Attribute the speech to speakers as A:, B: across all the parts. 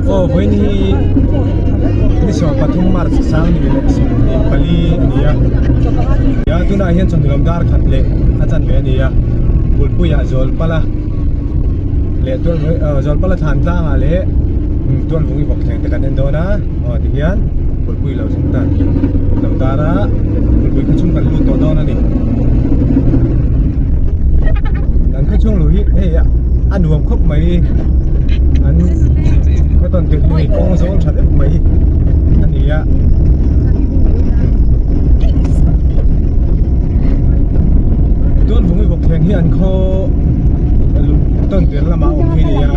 A: Aw vawiin hi ni 13 March 2024 a ni a a tunah hian chawhnu lam dar khat leh a chanve a ni a Bulpuiah Zawlpala leh tual Zawlpala thlan tlangah leh Tualvungi vawk thleng te kan en dawn a aw tihian Bulpui lo thleng ta lam dar a Bulpui khaw chhung kan lut tawh dawn a ni kan khaw chhung lo hi hei a nuam khawp mai an khaw tawn tirh hi kawng zawl tha deuh mai a ni a. Tualvungi bawk thleng hi an khaw tawn tir lamah awm hi a ni a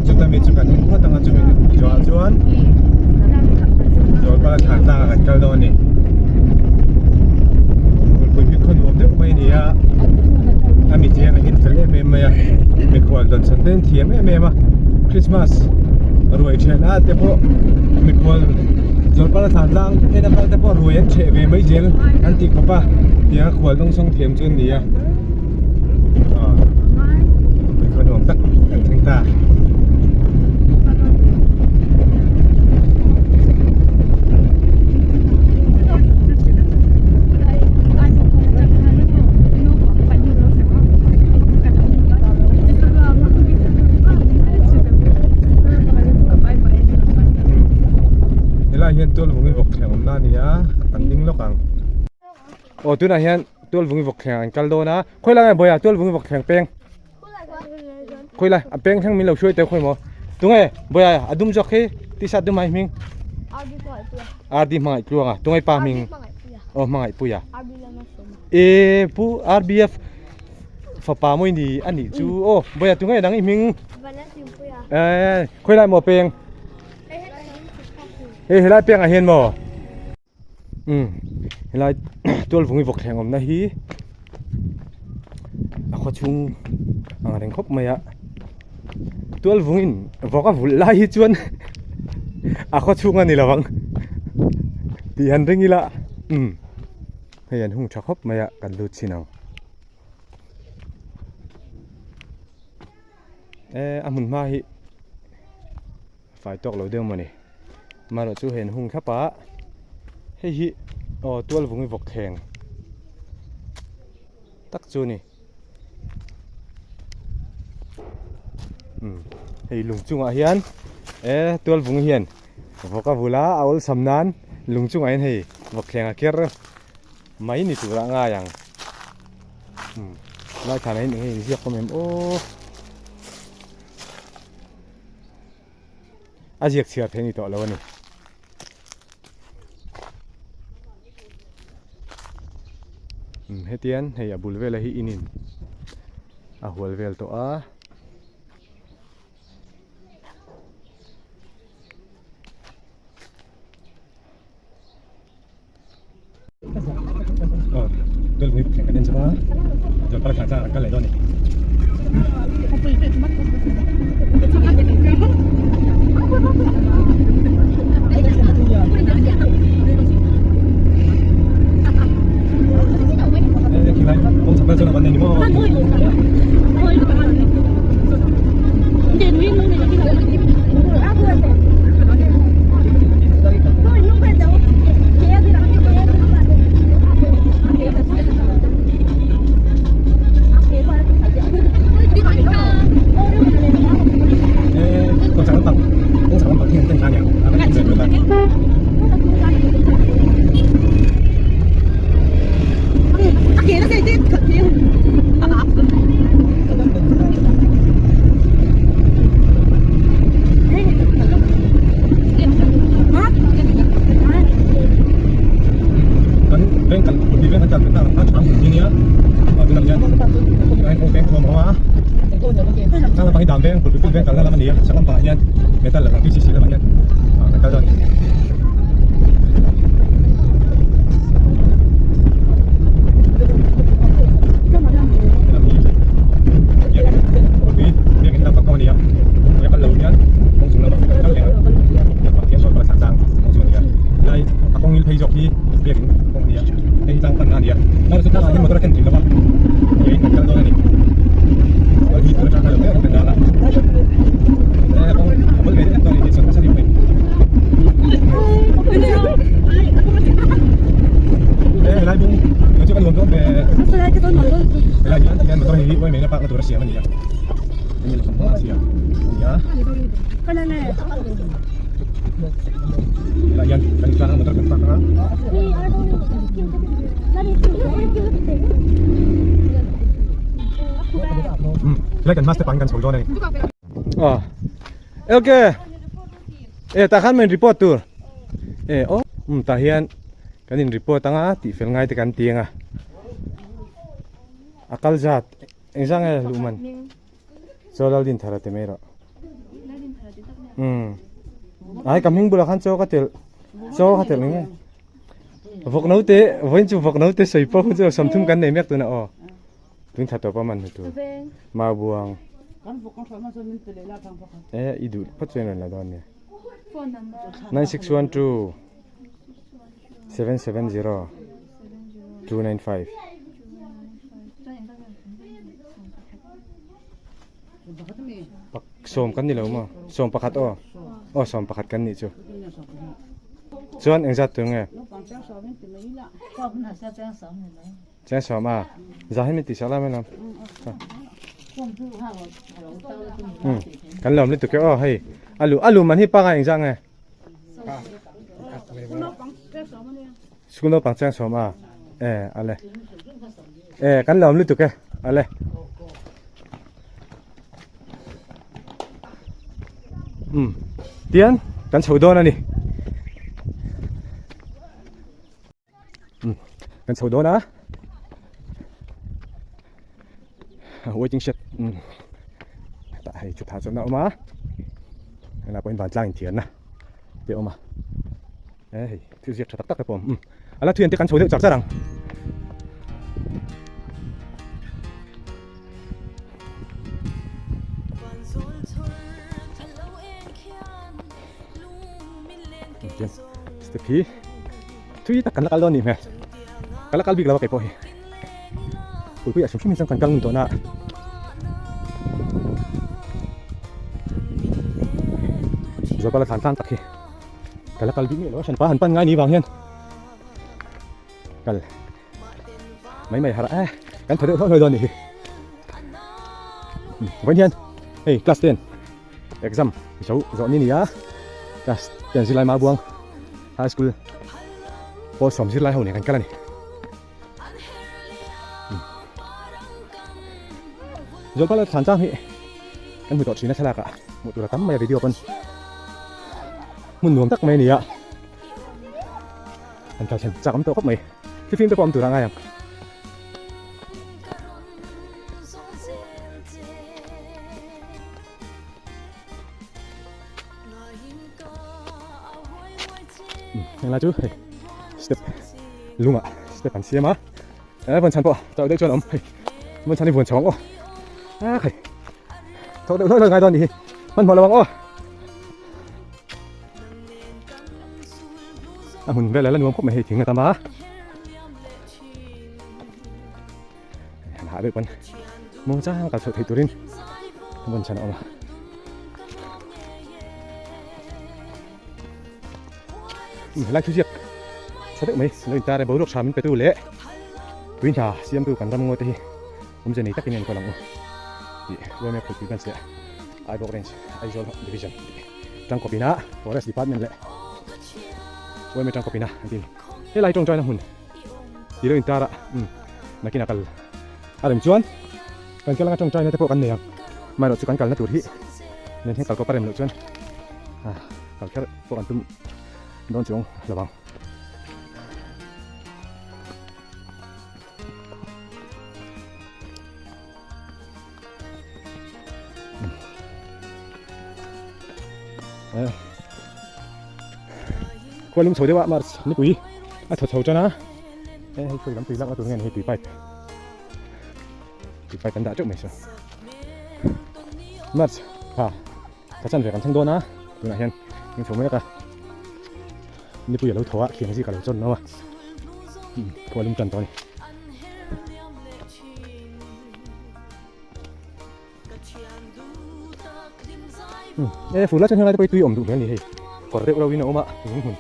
A: chuta mi chu kan en phawt ang a chumi zawhah chuan Zawlpala thlan tlangah kan kal dawn a ni. Kulhpui hi khaw nuam deuh mai a ni a a mi chiang a in fel em em mai a mikhual dawn chhan te an thiam em em a Christmas ruai then a te pawh mikhual Zawlpala thlan tlang en a kal te pawh ruai an chheh ve mai zel an tih khawp a tiang a khual dawng sawng thiam chu an ni a aw khaw nuam tak kan thleng ta. Helai hian tualvungi vawk thleng awmna a ni a kan ding lawk ang aw tunah hian tualvungi vawk thleng an kal dawn a khawi lai nge bawiha tualvungi vawk thleng peng khawi lai a peng thleng min lo hruai teh khawi maw tunge bawiha a dum zawk hi t-shirt dum ai hming RD hmangaih tluanga tunge pa hming aw hmangaih puia e pu RBF fapa mawi ni a nih chu aw bawiha tunge nang i hming e khawi lai maw peng hei helai pengah hian maw umm helai tualvungi vawk thleng awmna hi a khaw chhung ang reng khawp mai a tualvungin vawk a vulh lai hi chuan a khaw chhung a ni lo ang tih han ring ila umm hei an hung tha khawp mai a kan lut chin ang e a hmun hma hi fai tawk lo deuh mawni amaherawh chu hei an hung thlap a hei hi aw tualvungi vawk thleng tak chu a ni umm hei lung chungah hian e tualvungi hian vawk a vul a a awlsam nan lung chungah hian hei vawk thleng a ker mai ni turah a ngai ang umm lai thlanah hian eng nge inziak awm em aw. A ziak chhiar thei ni tawh lo a ni. Umm hetian hei a bul velah hi in in a hual vel tawh a. park na tur a siam a ni a hemi lawng hmanga siam a ni a helaiah hian kan tlang a motor kan park anga. Helai kan hma step ah hian kan chho dawn a ni. Aw ok e tah khan main report tur e aw um tah hian kan in report anga tih fel ngai te kan ti anga a kal zat engzah nge luh man chaw lal din thar a ti mai rawh um ai ka hming bulah khan chaw ka telh chaw ka telh nge vawk naute vawiin chu vawk naute sawi pawh chu sawmthum kan nei mek tuna aw. Tun thla tawp a man hnu tur mau buang e i duh phawt chuan rawn la dawn nia 9612 770 295 pak sawm kan ni lo maw sawm pakhat aw aw sawm pakhat kan nih chu chuan engzat tur nge Chiang sawm a, za hi min tih sak lai mai lam. Kan lawm lutuk e aw hei alu alu man hi pangai engzah nge? School naupang chiang sawm a e ale e kan lawm lutuk e ale. Um tian kan chho dawn a ni. Kan chho dawn a waiting shed tah hei chu tha chuan a awm a helai pawhin vantlang inthiarna te a awm a e hei thil ziak tha tak tak te pawh a awm a la thian te kan chho deuh char char ang. Step hi thui tak kan la kal dawn nih hmel ka la kal bik lo a keipawh hi kulhpui ah hrim hrim hi chuan kan kal ngun tawh na Zawlpala thlan tlang tak hi ka la kal bik miah lo a hranpa han pan ngai ni vang hian kal mai mai harh a kan thaw deuh hlawih hlawih dawn nih hi vawiin hian hei class ten exam zo zawh ni ni a class ten zirlai Mabuang high school pawl sawm zirlai ho nen kan kal a ni Zawlpala thlan tlang hi kan hmu tawh thin a thlalak ah hmuh tur a tam mai a video pawn hmun nuam tak mai a ni a. An kal thlen chak awm tawh khawp mai. Thli fim te pawh awm tur a ngai ang. Heng lai chu hei step lungah step an siam a eh vawn chhan pawh chauh deuh chuan a awm hei vawn chhan hi vawn chho ang aw ah hei thawk deuh hlawih hlawih ngai dawn a nih hi hmanhmawh lo ang aw. A hmun vel a la nuam khawp mai hei thing a tam a han hah deuh pawn muang chang kal chhoh theih turin hmun chhan a awm a helai thu ziak tha deuh mai lo intar e boruak tha min pe tu leh tui hna siamtu kan ram ngaw te hi awmze nei takin a enkawl ang u tih Uaimia Phulpui Branch leh Aibawk Range Aizawl Division tih Tangkawpina Forest Department leh Uaimia Tangkawpina an ti a ni. Helai tawngtaina hmun tih lo intar a umm nakinah kal a rem chuan kan kal anga tawngtaina te pawh kan nei ang amaherawhchu kan kalna tur hi nen hian kalkawp a rem loh chuan kal kher pawh kan tum dawn chuang lo ang. Khual lung chho deuh a March nipui a thaw chho tan a hei khawi lam tui lak na tur nge ni hei tui pipe tui pipe an dah teuh mai saw March ha ka chan ve kan thleng dawn a tunah hian eng chho mek a nipui a lo thaw a khiang zik a lo chawn no a khual lung tan tawh a ni. E fur lai chuan helai te pawh hi tui awm duh hmel a ni hei kawr deuh reuhin a awm a lung hmun.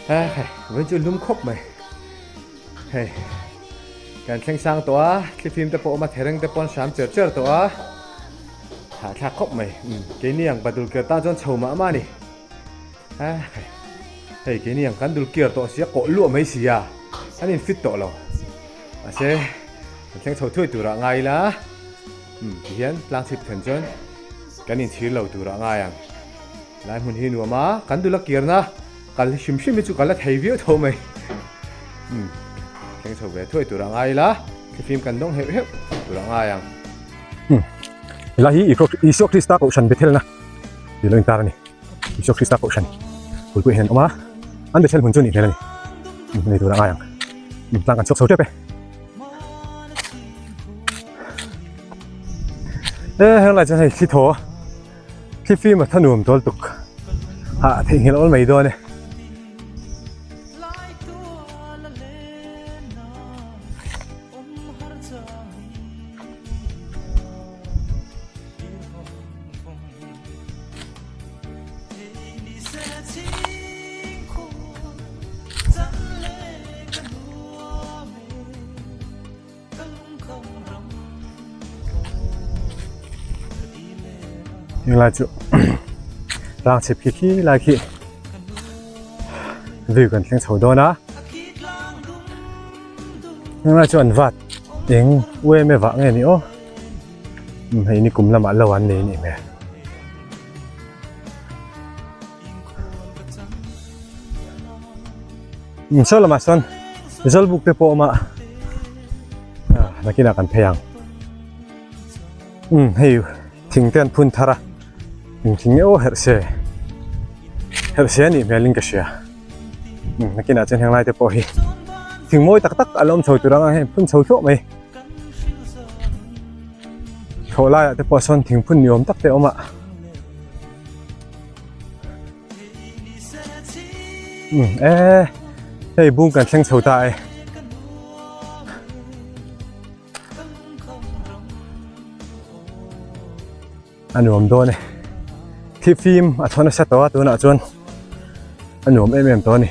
A: Hei vawiin chu lum khawp mai. Hei kan thleng sang tawh a, thlifim te pawh a awm a, thereng te pawh an hram cher cher tawh a, hahthlak khawp mai. Umm keini ang badul ker tan chuan chho mah mah a ni. Hei hei keini ang kan dul kiar tawh sia kawh luah mai sia an in fit tawh lo. Mahse kan thleng chho thuai turah ngai ila umm tihian tlang chhip thlen chuan kan inchhir lo turah ngai ang. Lai hmun hi nuam a, kan dul a kirna kal hrim hrim hi chu ka la thei viau tho mai. Umm thleng chho ve thuai turah ngai ila thlifim kan dawng heuh heuh turah ngai ang. Umm helai hi Isua Krista kohhran Bethelna tih lo intar a ni. Isua Krista kohhran kulhpui hian an awm a, an Bethel hmun chu a nih hmel a ni. Umm nei turah ngai ang. Umm tlang kan chhuak chho tep e. E helai chuan hei thli thaw. Thlifim a tha nuam tawl tuk ah theihnghilh awl mai dawn e. Helai chu tlang chhip khi khi lai khi view kan thleng chho dawn a helai chu an vat eng uaim e vah nge ni aw hei ni kum lamah lo an nei anih hmel. Saw lamah sawn zawlbuk te pawh a awm a nakinah kan phei ang umm hei thing te an phun thar a eng thing nge aw herh se herh se a nih hmelin ka hria umm nakinah chuan heng lai te pawh hi thing mawi tak tak a la awm chho tur anga hei an phun chho thluah mai thlawh laiah te pawh sawn thing phun ni awm tak te a awm a. Um e hei bung kan thleng chho ta e. A nuam dawn e. Thi fim a thawn nasa tawh a tunah chuan a nuam em em tawh a ni.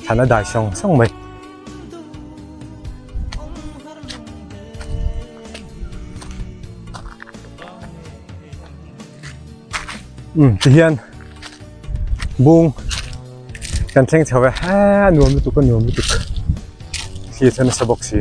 A: Thlan a dai sawng sawng mai. Um ti hian bung kan thleng chho e a nuam lutuk a nuam lutuk thli chu nasa bawk si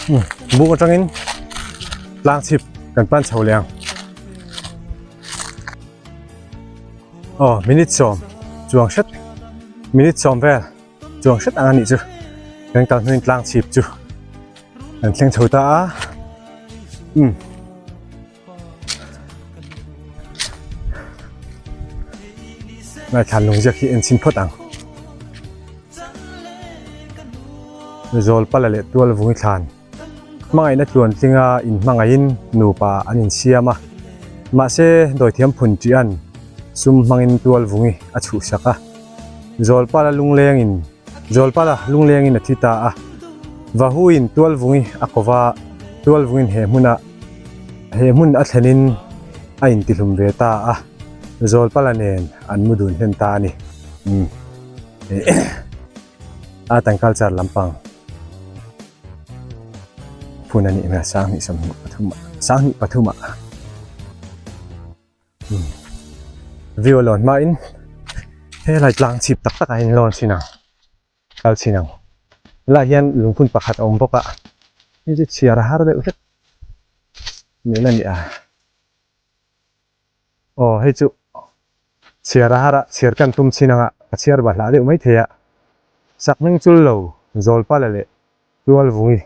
A: um bung atangin tlang chhip kan pan chho leh ang. Aw minute sawm chuang hret minute sawm vel chuang hret ang a nih chu kan kal hnuin tlang chhip chu kan thleng chho ta a umm ngaithlan lung ziak hi en chhin phawt ang zawl pala leh tual vung thlan. Hmangaihna tluantlinga inhmangaihin nupa an insiam a, mahse dawithiam phun ṭihan sum hmangin tualvungi a chhuhsak a. Zawlpala lunglengin Zawlpala lunglengin a thi ta a, Vahuin tualvungi a ko va, tualvungin he hmuna he hmun a thlenin a intihlum ve ta a, Zawlpala nen an mu dun hlen ta a ni. Umm. Art and culture lampang. Phun a nih hmel sanghnih sawmhnih pathum ah sanghnih pathum ah umm view a lawn hma in helai tlang chhip tak tak ah hian lawn chhin ang kal chhin ang helaiah hian lungphun pakhat a awm bawk a hei chu chhiar a har deuh hlek niin a ni a. Aw hei chu chhiar a har a, chhiar kan tum chin anga ka chhiar bah hlah deuh mai thei a. Sakhming chul lo Zawlpala leh Tualvungi,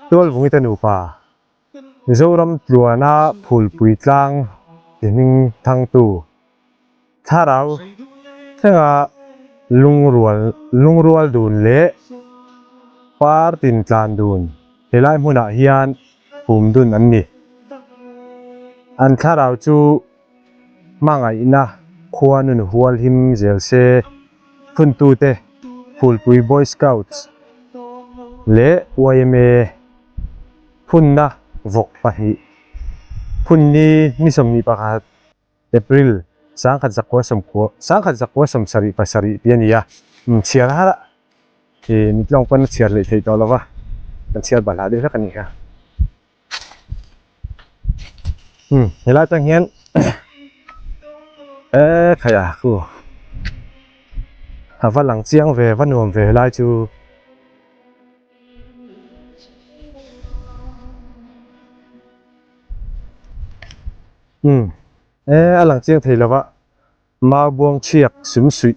A: Tualvungi te nupa, Mizoram tluana phulpui tlang ti hming thangtu thlarau thlenga lungrual lungrual dun leh par tin tlan dun helai hmunah hian pum dun an ni. An thlarau chu hmangaihna khua nun hual him zel se phuntute. Phulpui Boy Scouts leh yma phunna vawk pahnih phunni ni 21 April 1910 1977 tih a ni a, chhiar har a ih mitlawng pawn a chhiar leh theih tawh lo va, kan chhiar balh ah deuh hlek a nih kha. Umm helai atang hian eee khai a khu a va lang chiang ve va nuam ve helai chu. Umm e a lang chiang thei lo va mau buang chhiak sum suih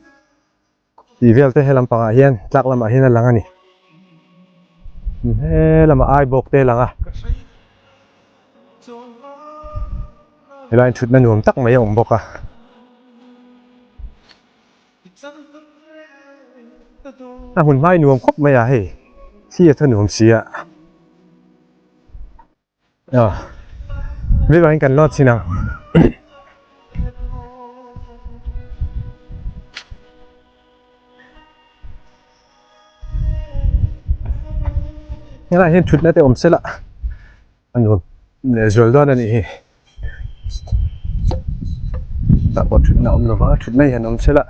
A: tih vel te he lampangah hian tlak lamah hian a lang a ni he lamah ai bawk te a lang a helai in thutna nuam tak mai a awm bawk a. A hmun hmai nuam khawp mai a hei thli a thaw nuam si a. Vek angin kan lawn chin ang. Helaiah hian thutna te awm sela a nuam leh zual dawn a nih hi. Tah pawh thutna a awm lova thutna hi han awm sela.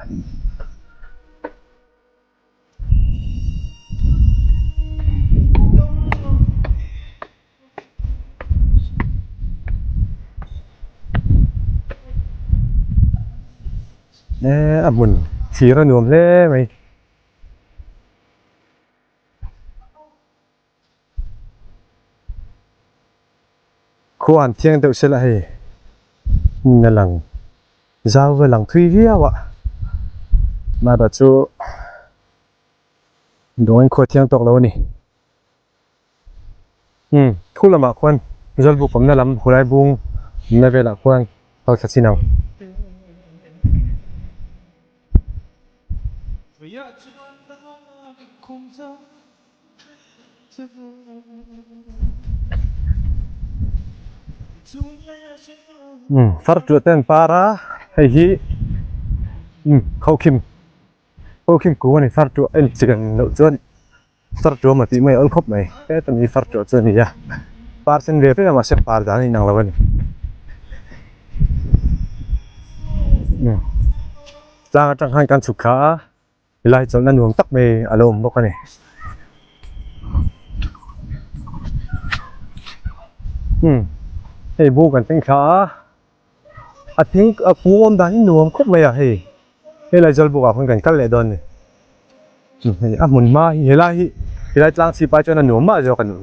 A: A hmun thlir a nuam hle mai. Khua an thiang deuh sela hei hmun a lang zau vel ang thui viau a mahra chu dawngin khua thiang tawk lo a ni umm thu lamah khuan zawlbuk awmna lam hulai bung awmna velah khuan kal thla chin ang. Umm far tuah te an par a hei hi umm khaukhim khaukhim kung a ni far tuah en chian loh chuan far tuah maw tih mai a awl khawp mai heta mi far tuah chu a ni a par sen ve vek a mahse par dan a inang lo a ni umm tlang atang khan kan chhuk thla a. Helai chawlhna nuam tak mai a lo awm bawk a ni. Umm hei buk an thleng thla a, a thing a kung awm dan hi nuam khawp mai a hei helai zawlbuk ah khawn kan kal leh dawn a ni. Hei a hmun hma hi helai hi helai tlang chhip ai chuan a nuam mah zawk a ni.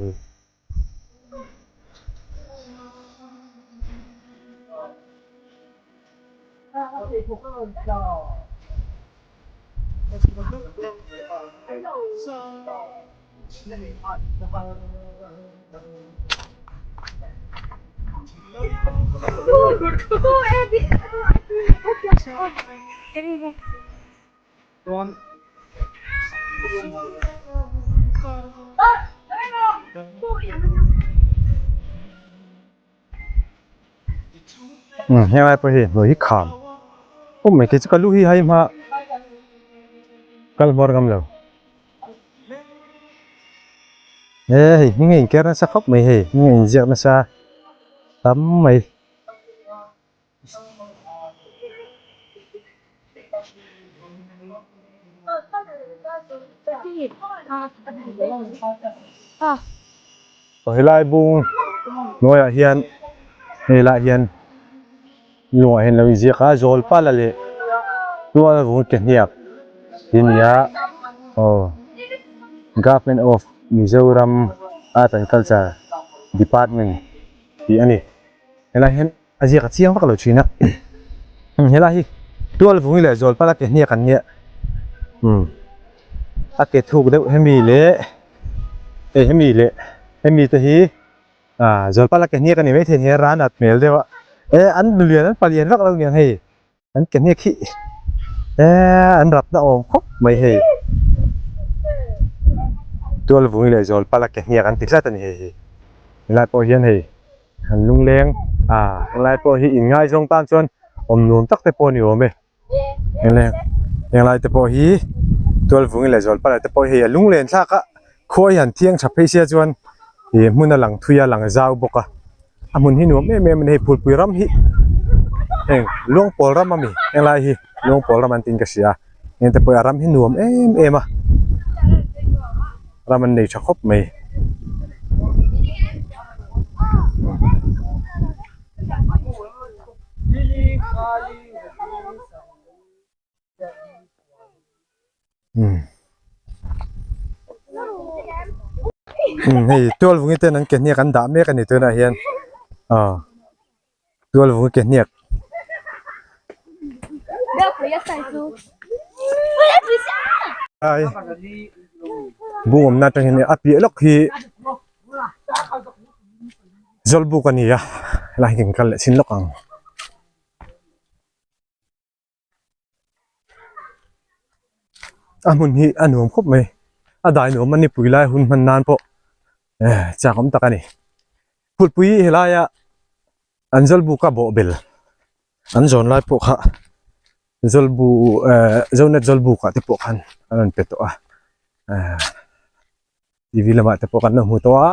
A: Umm helai pawh hi hnuai hi kham khawp mai kei chu ka lu hi hai hma kal hmawr ngam lo he hei hming a inker nasa khawp mai hei hming a inziak nasa tam mai. Helai bung hnuaiah hian helaiah hian lungah hian lo inziak a zawl pala leh tual vung ke hniak tih a ni a aw Government of Mizoram Art and Culture Department tih a ni helaiah hian. A ziak a chiang vak lo thin a helai hi tual vungi leh zawl pala ke hniak an nia umm a ke thuk deuh hemi leh hei hemi leh hemi te hi ah zawl pala ke hniak a ni maithei a ni a ran at hmel deuh a eh an nulian an palian vak lo niang hei an ke hniak hi eh an rap na awm khawp mai hei tual vungi leh zawl pala ke hniak an ti tlat a ni hei hi helai pawh hian hei. An lungleng a helai pawh hi in ngaizawng tan chuan awm nuam tak te pawh a ni awm e helai helai te pawh hi Tualvungi leh Zawlpala te pawh hei a lunglen thlak a khua hi han thiang tha phei sia chuan ih hmun a lang thui a lang zau bawk a a hmun hi nuam em em a ni hei phulpui ram hi heng luangpawl ram ami helai hi luangpawl ram an tiin ka hria a heng te pawh hi a ram hi nuam em em a ram an nei tha khawp mai. Hei tualvungi ten an ke hniak an dah mek a ni tunah hian aw tualvungi ke hniak. Ai bung awmna atang hian a piah lawk hi zawlbuk a ni a helai hi kan kal leh chhin lawk ang. A hmun hi a nuam khawp mai a dai nuam a nipui lai hun hman nan pawh eh chak awm tak a ni phulpui helaia an zawlbuk a bawhbel an zawn lai pawh kha zawlbu eh zonet zawlbuk ah te pawh khan an rawn pe tawh a eh tv lamah te pawh kan lo hmu tawh a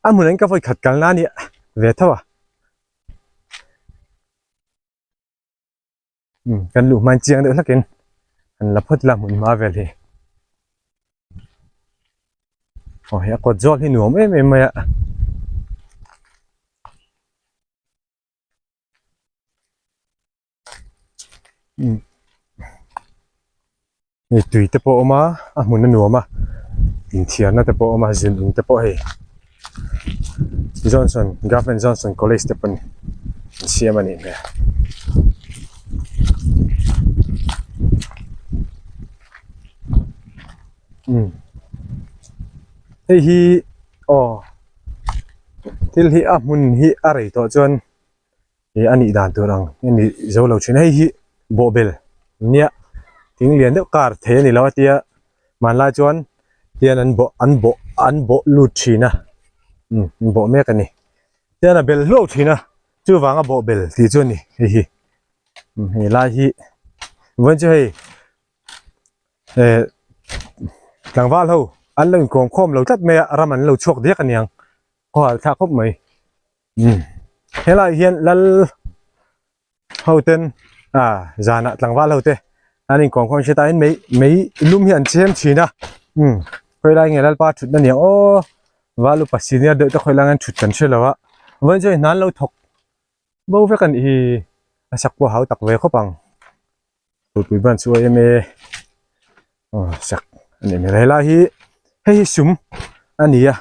A: a hmun an ka vawi khat kalna a nia ve tho a. Kan luh hmain chiang deuh hlakin an la phawt ila hmun hma vel hi aw hei a kawt zawl hi nuam em em mai a hei tui te pawh a awm a a hmun a nuam a inthiarna te pawh a awm a zin in te pawh hei Johnson Government Johnson College te pawn an siam a nih hmel. Umm hei hi aw thil hi a hmun hi a rei tawh chuan. ih a nih dan tur ang a ni zo lo thin a hei hi bawhbel nia thing lian deuh kar thei a ni lo a tia hmanlai chuan tian an bawh an bawh an bawh lut thin a umm an bawh mek a ni tian a bel hluau thin a chuvanga bawhbel tih chu a ni hei hi umm hei lai hi vawiin chu hei eh tlangval ho an lo inkawm khawm lo tlat mai a ram an lo chhuak diak aniang khawhal thlak khawp mai. Umm helaiah hian lal ho ten ah zanah tlangval ho te an inkawm khawm hriat aiin mei mei lum hi an chhem thin a umm khawi lai nge lalpa thutna nia aw val upa senior deuh te khawi lai an thut kan hre lo a vawiin chu hei hna an lo thawk bo vek a nih hi a sak pawh a hau tak ve khawp ang Pui ban chu a em e aw sak a nih hmel helai hi hei hi sum a ni a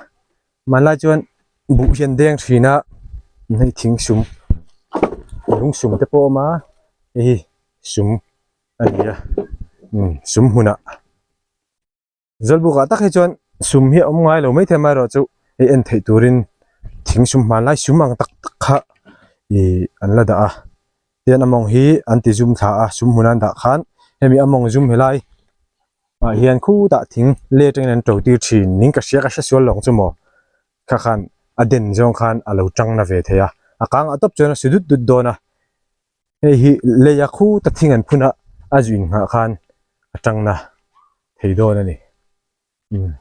A: hmanlai chuan buh hi an deng thin a hei thing sum lung sum te pawh a awm a hei hi sum a ni a umm sum hmunah. Zawlbukah tak hi chuan sum hi a awm ngai lo maithei amaherawhchu hei en theih turin thing sum hmanlai sum ang tak tak kha ih an la dah a tian a mawng hi an ti zum thla a sum hmun an dah khan hemi a mawng zum helai ah hian khutah thing le atangin an to tir thin ning ka hria ka hre sual lawng chu maw kha khan a den zawng khan a lo tang na ve thei a a kang a tawp chuan a su dut dut dawn a hei hi lei a khuta thing an phun a a zu inghah khan a tang na thei dawn a ni umm.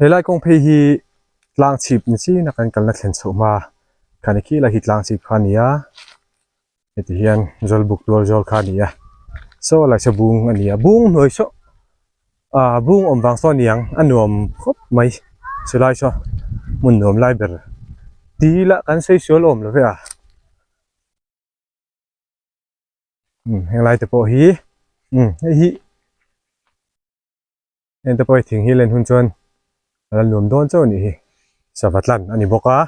A: Helai kawng phei hi tlang chhip ni chin a kan kalna thlen chhoh hma khan khi lai hi tlang chhip kha a ni a heti hian zawlbuk tual zawl kha a ni a saw lai saw bung a ni a bung hnuai saw ah bung awm vang saw a ni ang a nuam khawp mai chulai saw hmun nuam lai ber ti ila kan sawi sual awm lo ve a. Umm henglai te pawh hi umm hei hi heng te pawh hi thing hi len hun chuan a la nuam dawn chauh a nih hi sava tlan a ni bawk a.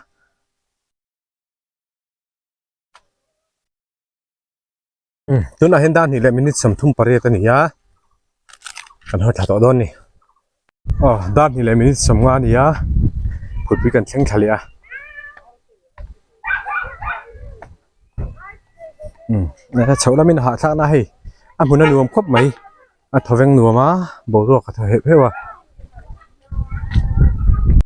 A: Umm tunah hian dar hnih leh minute 38 a ni a kan haw thla tawh dawn a ni. Aw dar hnih leh minute sawmnga a ni a phulpui kan thleng thla leh a umm chhoh lamin a hahthlak na hei a hmun a nuam khawp mai a thawveng nuam a boruak a thaw heuh heuh a.